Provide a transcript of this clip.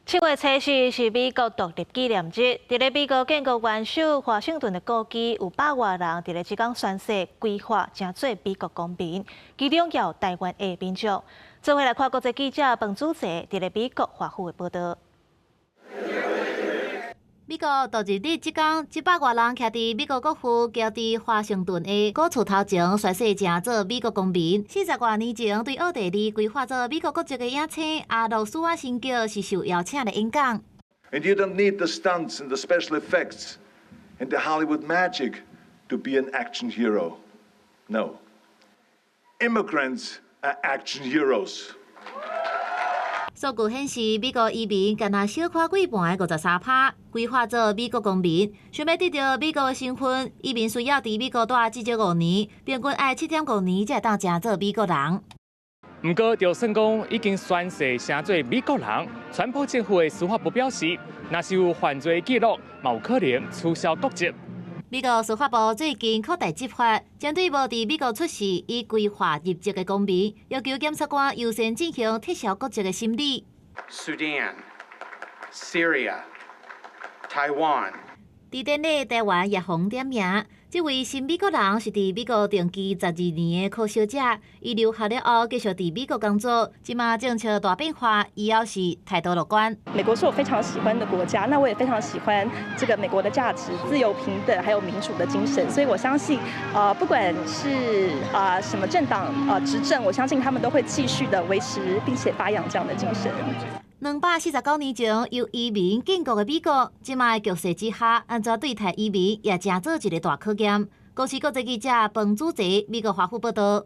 7月初四是美國獨立紀念日，佇咧美國建國元首華盛頓的故居，有百外人佇咧這工宣誓歸化，成做美國公民，其中有台灣的民眾。做伙來看國際記者彭祖澤佇咧美國華府的報道。美國獨立日這工，一百外人徛佇美國國父喬治華盛頓的古厝頭前宣誓，成做美國公民。40外年前，對奧地利歸化做美國國籍的影星阿諾舒瓦辛格是受邀請來演講。 And you don't need the stunts and the special effects and the Hollywood magic to be an action hero. No. Immigrants are action heroes. 數據顯示，美國移民干焦小可過半的53趴，歸化做美國公民。想欲得著美國身份，移民需要佇美國蹛至少5年，平均愛7.5年才會當成做美國人。毋過，就算講已經宣誓成做美國人，川普政府的司法部表示，若是有犯罪記錄，嘛有可能取消國籍。美國司法部最近擴大執法，針對無佇美國出世已歸化入籍的公民，要求檢察官優先進行撤銷國籍的審理。 Sudan, Syria, Taiwan。佇典禮，台灣也予點名。這位新美國人是佇美國定居12年的柯小姐，伊留學了後繼續佇美國工作。這馬政策大變化，伊猶是態度樂觀。美國是我非常喜歡的國家，那我也非常喜歡這個美國的價值、自由、平等，還有民主的精神。所以我相信，不管是什麼政黨執政，我相信他們都會繼續的維持並且發揚這樣的精神。249年前由移民建國的美國，這馬局勢之下，按怎對待移民也成做一個大考驗。公視國際記者彭祖澤美國華府報道。